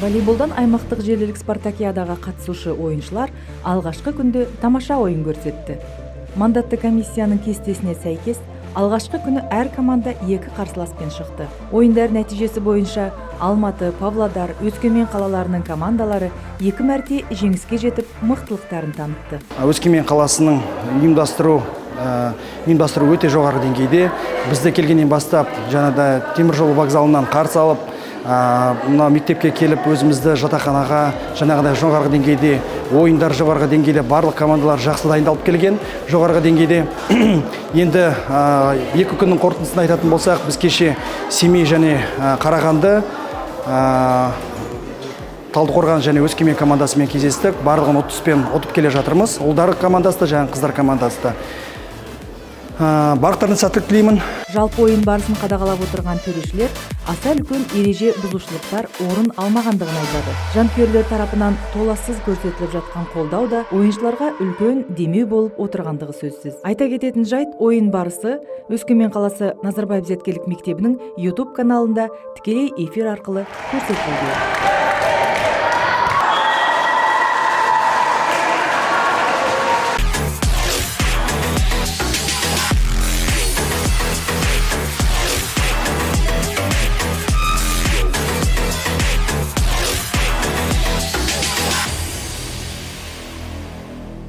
Волейболдан аймақтық желілік спартакиадаға қатысушы ойыншылар алғашқы күнде тамаша ойын көрсетті. Мандатты комиссияның кестесіне сәйкес, алғашқы күні әр команда екі қарсыласпен шықты. Ойындар нәтижесі бойынша Алматы, Павлодар, Өскемен қалаларының командалары екі мәрте жеңіске жетіп, мықтылықтарын танытты. Өскемен қаласының ұйымдастыру өте жоғары деңгейде. Бізді келгеннен бастап жаңада теміржол вокзалынан қарсы алып, мына мектепке келіп, өзімізді жатақханаға жаңағыдай жоғарғы деңгейде ойындар, жоғарғы деңгейде, барлық командалар жақсы дайындалып келген жоғарғы деңгейде. Енді 2 күннің қорытындысын айтатын болсақ, біз кеше Семей және Қарағанды, Талдықорған және Өскемен командасымен кездестік. Барлығын ұтыспен ұтып келе жатырмыз, ұлдар командасы да және қыздар командасы да. Барлықтарына сәттілік тілеймін. Жалпы ойын барысын қадағалап отырған төрешілер аса үлкен ереже бұзушылықтар орын алмағандығын айтады. Жанкүйерлер тарапынан толассыз көрсетіліп жатқан қолдау да ойыншыларға үлкен демеу болып отырғандығы сөзсіз. Айта кететін жайт, ойын барысы Өскемен қаласы Назарбаев зияткерлік мектебінің YouTube каналында тікелей эфир арқылы көрсетілді.